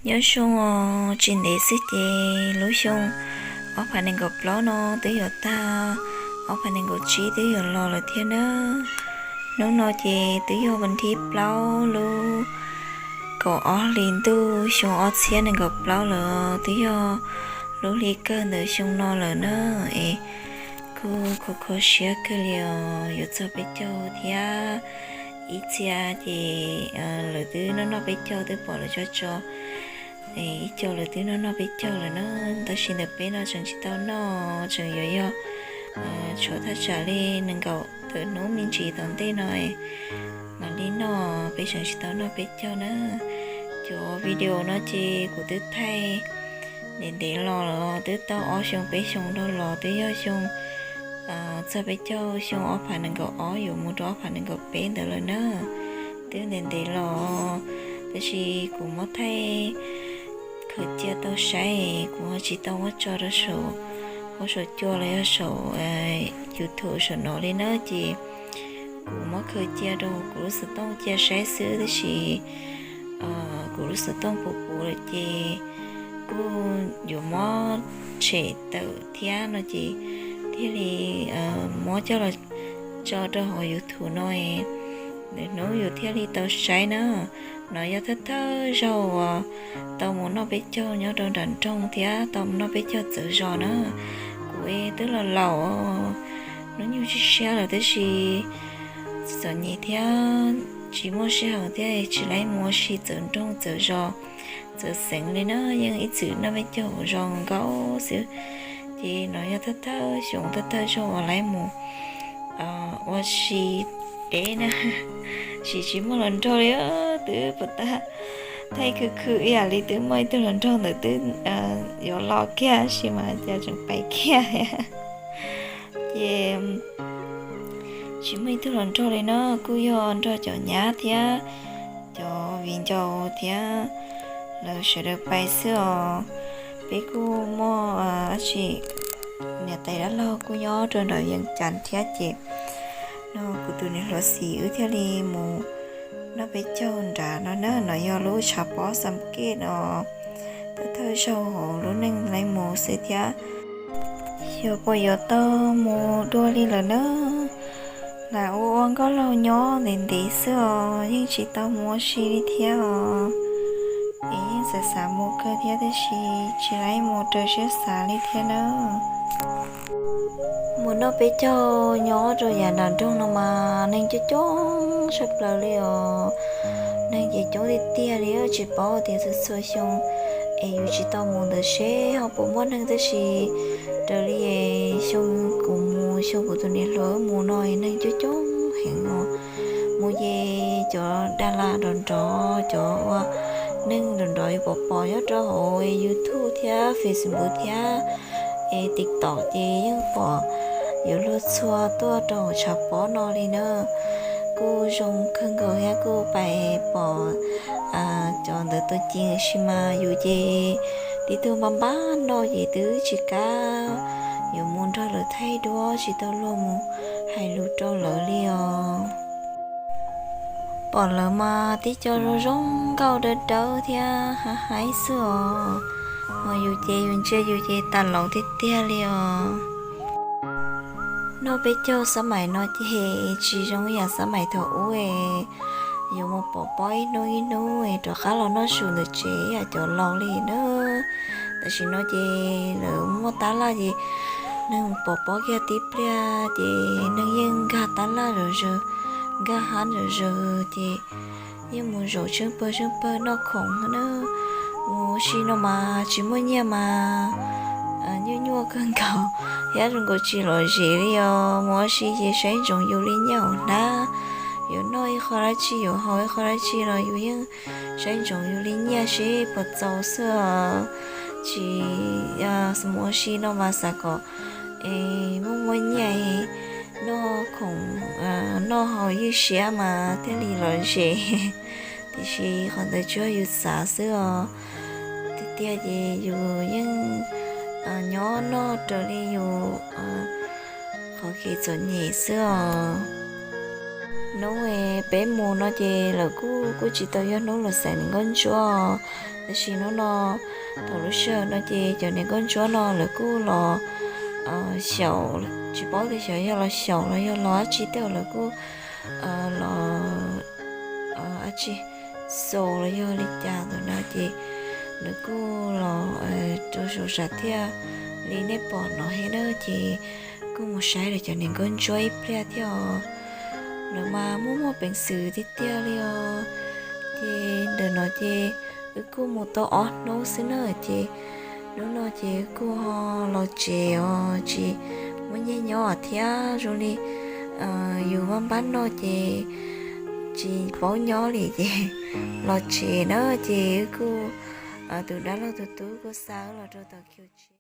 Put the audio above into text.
Nyob zoo os, tsis ntev xwb ces lub xyoo ob phav nees nkaum plaub no twb yuav tag, ob phav nees nkaum tsib twb yuav los lawm thiab na. Hnub no ces twb yog vas thib plaub lub kaum ob hli ntuj xyoo ob txhiab nees nkaum plaub lawm, twb yog lub hli kawg ntawm xyoo no lawm na. Es kuj kho kho siab kawg li os, yuav txog peb caug thiab. Ib txhia ces lawv twb noj noj peb caug, twb pom lawv tso tso, ib co lawv twb noj noj peb caug lawm na. Tab sis ntawm peb no tseem tsis tau noj, tseem yuav yog tshuav thaj tsam li nees nkaum tawm hnub me ntsis tom ntej no mam li noj, peb tseem tsis tau noj peb caug na. Cov video no ces kuv twb thaij ntev ntev los lawm, twb tau ob xyoo peb xyoo dhau los, twb yog xyoo txog peb caug, xyoo ob phav nees nkaum ob yuav mus rau ob phav nees nkaum peb ntawd lawm na. Twb ntev ntev los, tab sis kuv muab thaij khaws cia tau saib, kuv ho tsis tau muab tso rau saum, hauv saum cua los yog saum YouTube saum no li na, ces kuv muab khaws cia rau kuv lub xov tooj cia saib xwb, tab sis kuv lub xov tooj puv puv lawm ces kuj yuav muab tshem tawm thiab no ces thiaj li muab coj los tso rau hauv YouTube no, lwm hnub yus thiaj li tau saib na. No yog thawj thawj zaug uas tau mus noj peb caug nyob rau nram nroog thiab tau mus noj peb caug txawv zos na. Kuv twb los laus, hnub nyoog tshiab tshiab lawm tab sis txom nyem thiab tsis muaj sij hawm thiab tsis laib mus ua si txawv nroog txawv zos txawv xeev li na, yeej ib txwm noj peb caug hauv zos nkaus xwb. Ces no yog thawj thawj xyoo thawj thawj zaug uas laib mus ua si deb na, tsis tsis muaj hluas nraug li, twb puas tab thaij khwv khwv ib yam li twb muaj ib tug hluas nraug ntawd twb yuav los kiag sis mas cas tseem pais kiag. Ces tsis muaj ib tug hluas nraug li na, kuj yog nrog cov nyab thiab cov viv ncaus thiab lawv sawv daws pais xwb os. Peb kuj muaj dab tsi, niam tais dab laug kuj nyob rau nram Yees Cas thiab ces no kuv tus niam hluas xis wb thiaj li mus noj peb caug nrad no na. No yog lub tshav pob xam kej no, thawj thawj zaug hauv lub neej laib mus xwb thiab. Xyov puas yuav tau mus dua li lawm na. Lam ua ua nkauj laug nyob ntev ntev xwb os, yeej tsis tau mus ua si li thiab os. Es yeej xav xav mus kawg thiab tab sis tsis laib mus raws siab xav li thiab na. Mus noj peb caug nyob rau yav nram nroog no mas neeg coob coob tshaj plaws li os. Neeg ces coob tiag tiag li, tsis paub tias txhua txhua xyoo es yus tsis tau mus ntawd seb ho puas muaj neeg, tab sis raws li xyoo kuv mus, xyoo kuv tus niam hluas wb mus no neeg coob coob heev os. Mus ces cov das las nrov nrov, cov ua neeg nrov nrov yus pom pom nyob rau hauv YouTube thiab Facebook thiab es TikTok ces yeej pom yuav luag txhua tuaj rau hauv tshav pob no li na. Kuj zoo kawg nkaus thiab kuj pais pom cov ntawd tua ci sis mas yus ces tib tug npab npab no ces twb tsis kam yuav mus nrog lawv thaij duab, tsis tau luag mus hais lus rau lawv li os. Pom lawv mas tib co zoo zoo nkauj dawb dawb thiab haib haib xwb os, ho yus ces yus ntsia yus ces tas laus tiag tiag li os. Noj peb caug xab maim no ces tsis zoo ib yam xab maim thaum ub es yuav mus pov pob ib hnub ib hnub es rov qab los noj su ntawm tsev ib yam cov laus li na. Tam sim no ces lawv muaj tab laj ces neeg pov pob kiag tib pliag ces neeg yeej nkag tab laj zom zaws, nkag hab zom zaws ces yeej mus zaum tsheej pawg tsheej pawg noj khoom na. Mus ua si no mas tsis muaj nyiaj mas nyuaj nyuaj kawg nkaus thiab zoo nkaus tsis lom zem li os. Mus ua si ces saib ntsoov yus li nyiaj hauv hnab, yuav noj ib qho dab tsi yuav haus ib qho dab tsi los yus yeej saib ntsoov yus li nyiaj seb puas txaus xwb os. Tsis mus ua si no mas xav kom muaj muaj nyiaj noj khoom noj haus ywj siab mas thiaj li lom zem. Tiam sis qhov ntawd tsuas yog yus xav xwb os. Tiag tiag ces yus yeej nyob noj raws li yus qhov kev txom nyem xwb os. Hnub peb mus no ces lawv kuj kuj tsis tau yog hnub los xaiv niam nkauj ntsuab, tab sis hnub no thaum lub sij hawm no ces cov niam nkauj ntsuab no lawv kuj los xyaum, tsis paub tias xyov yog los xyaum los yog los dab tsi tej, lawv kuj los dab tsi, xus los yog li cas ntawm no ces lawv kuj los rau saum sam thiaj li nej pom no thiab na. Ces kuj mus saib lawv cov niam nkauj ntsuab ib pliag thiab os. Lawv mas muaj muaj peev xwm tiag tiag li os. Ces ntawm no ces wb kuj mus tau ob hnub xwb na, ces hnub no ces wb kuj ho los tsev os, tsis muaj nyiaj nyob thiab zoo li yus vaj npab no ces tsis paub nyob li ces los tsev na. Ces wb kuj, tus dab laug tus tub kuj xa wb los rau tom kiv